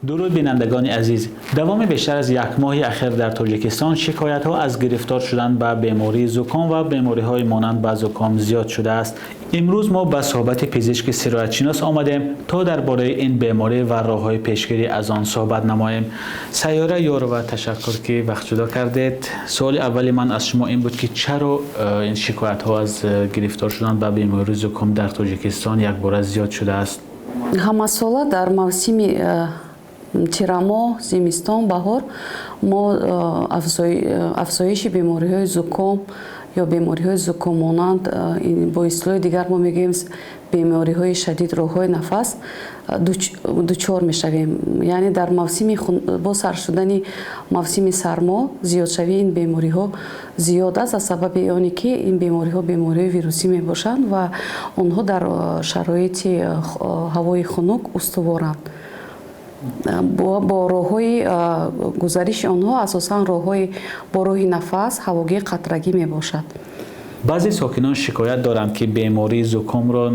Дуруд, бинандагони азиз. Давоми бештар аз як моҳи ахир дар Тоҷикистон шикоятҳо аз гирифтор шудан ба бемории зуком ва бемориҳои монанд ба зуком зиёд шудааст. Имрӯз мо ба суҳбати пизишки сироятшинос омадем, то дар бораи ин беморӣ ва роҳҳои пешгирӣ аз он суҳбат намоем. Сайёра Ёрова, ташаккур, ки вақт ҷудо кардед. Суоли аввали ман аз шумо ин буд, ки чаро ин шикоятҳо аз гирифтор шудан ба бемории зуком дар Тоҷикистон якбора зиёд шудааст? Ҳамасола дар мавсими тирамоҳ, зимистон, баҳор мо афзоиши бемориҳои зуком ё бемориҳои зукоммонанд, бо истилоҳи дигар мо мегӯем бемориҳои шадид роҳҳои нафас, дучор мешавем. Яъне дар мавсими бо сар шудани мавсими сармо зиёдшавии ин бемориҳо зиёд аст, аз сабаби оне ки ин бемориҳо бемориҳои вирусӣ мебошанд ва онҳо дар шароити ҳавои хунук устуворанд. Бо роҳҳои гузариши онҳо асосан роҳҳои бо роҳи нафас, ҳавогии қатрагӣ мебошад. Баъзе сокинон шикоят доранд, ки бемории зукомро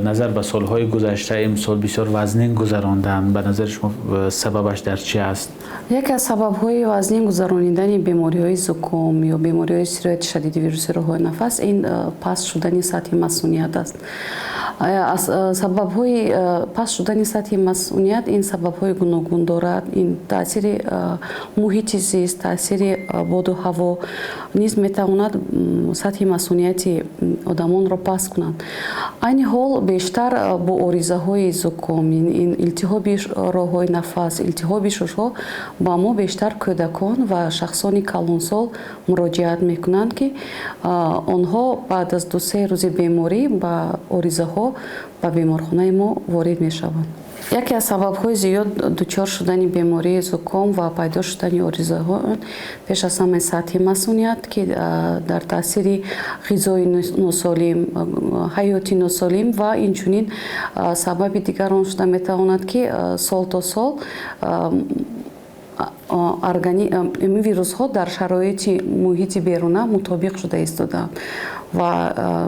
назар ба солҳои гузашта имсол бисёр вазнин гузаронданд. Ба назари шумо, сабабаш дар чи аст? Яке аз сабабҳои вазнин гузаронидани бемориҳои зуком ё бемориҳои сирояти шадиди вируси роҳҳои нафас ин паст шудани сатҳи масуният аст. Сабабҳои паст шудани сатҳи масуният ин сабабҳои гуногун дорад. Ин таъсири муҳити зист, таъсири боду ҳаво низ метавонад сатҳи масунияти одамонро паст кунад. Айни ҳол бештар бо оризаҳои зуком, ин илтиҳоби роҳҳои нафас, илтиҳоби шушҳо ба мо бештар кӯдакон ва шахсони калонсол муроҷиат мекунанд, ки онҳо баъд аз 2-се рӯзи беморӣ ба оризаҳо ба беморхонаи мо ворид мешаванд. Яке аз сабабҳои зиёд дучор шудани бемории зуком ва пайдо шудани оризаҳо пеш аз ҳама сатҳи масуният, ки дар таъсири ғизои носолим, ҳаёти носолим ва инчунин сабаби дигар он шуда метавонад, ки сол то сол ин вирусҳо дар шароити муҳити беруна мутобиқ шуда истодаанд ва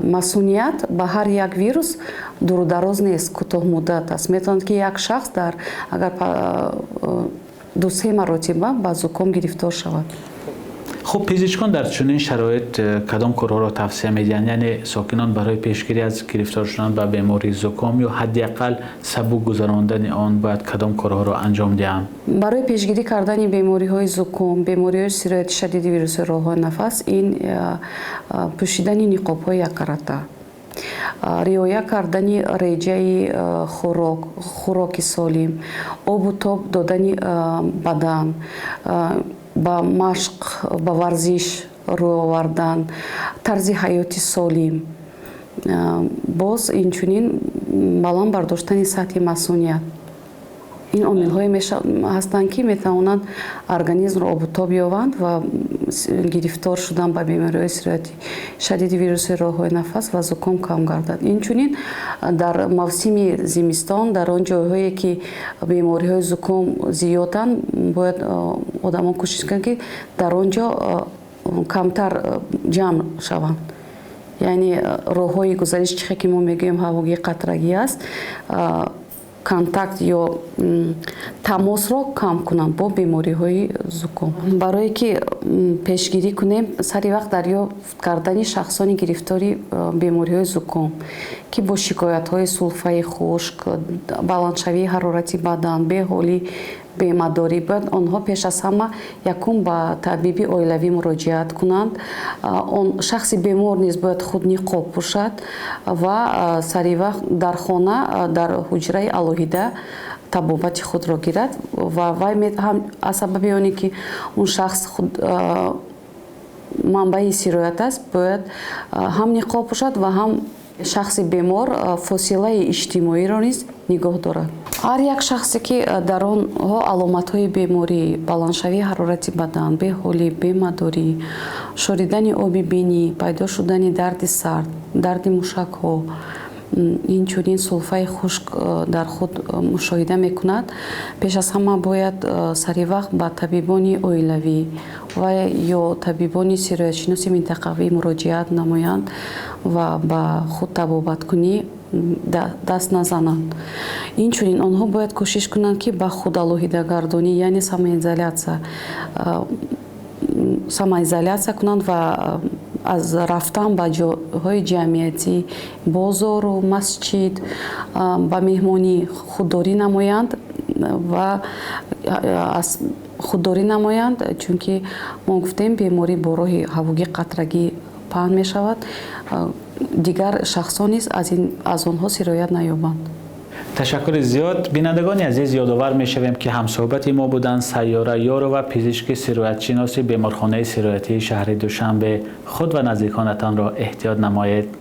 масуният ба ҳар як вирус дурудароз нест, кӯтоҳмуддат аст. Метавонад, ки як шахс дар агар 2-се маротиба ба зуком гирифтор шавад. Хуб, пизишкон дар чунин шароит кадом корҳоро тавсия медиҳанд? Яъне сокинон барои пешгирӣ аз гирифтор шудан ба бемории зуком ё ҳадди ақал сабук гузарондани он бояд кадом корҳоро анҷом диҳанд? Барои пешгирӣ кардани бемориҳои зуком, бемориҳои сирояти шадиди вируси роҳҳои нафас ин пӯшидани ниқобҳои яккарата, риоя кардани реҷаи хӯрок, хӯроки солим, обу тоб додани бадан, ба машқ, ба варзиш рӯ овардан, тарзи ҳаёти солим, боз инчунин баланд бардоштани сатҳи масуният. Ин омилҳое ҳастанд, ки метавонанд организмро обутоб ёбанд ва гирифтор шудан ба бемориҳои сирояти шадиди вируси роҳҳои нафас ва зуком кам гардад. Инчунин дар мавсими зимистон дар он ҷойҳое, ки бемориҳои зуком зиёданд, бояд одамон кӯшиш кунанд, ки дар он ҷо камтар ҷамъ шаванд. Яъне роҳҳои гузариш, чихе ки мо мегӯем, ҳавогии қатрагӣ аст, контакт ё тамосро кам кунанд бо бемориҳои зуком. Барое ки пешгирӣ кунем, сари вақт дарёфт кардани шахсони гирифтори бемориҳои зуком, ки бо шикоятҳои сулфаи хушк, баландшавии ҳарорати бадан, беҳолӣ, бемадорӣ, бояд онҳо пеш аз ҳама якум ба табиби оилавӣ муроҷиат кунанд. Он шахси бемор низ бояд худ ниқоб пӯшад ва сари вақт дар хона, дар ҳуҷраи алоҳида табобати худро гирад. Ва вай ҳам аз сабаби оне ки он шахс худ манбаи сироят аст, бояд ҳам ниқоб пӯшад ва ҳам шахси бемор фосилаи иҷтимоиро низ нигоҳ дорад. Ҳар як шахсе, ки дар онҳо аломатҳои беморӣ, баландшавии ҳарорати бадан, беҳолӣ, бемадорӣ, шоридани оби бинӣ, пайдо шудани дарди сар, дарди мушакҳо, инчунин сулфаи хушк дар худ мушоҳида мекунад, пеш аз ҳама бояд саривақт ба табибони оилавӣ ва ё табибони сироятшиноси минтақавӣ муроҷиат намоянд ва ба худ табобаткунӣ. Даст назананд. Инчунин онҳо бояд кӯшиш кунанд, ки ба худалоҳидагардонӣ, яъне самоизоляция кунанд ва аз рафтан ба ҷойҳои ҷамъиятӣ, бозору масҷид, ба меҳмонӣ худдорӣ намоянд ва аз худдорӣ намоянд, чунки мо гуфтем, беморӣ бо роҳи ҳавогӣ қатрагӣ паҳн мешавад, дигар шахсон низ аз онҳо сироят наёбанд. Ташаккури зиёд. Бинандагони азиз, ёдовар мешавем, ки ҳамсӯҳбати мо буданд Сайёра Ёрова, пизишки сироятшиноси беморхонаи сироятии шаҳри Душанбе. Худ ва наздиконатонро эҳтиёт намоед.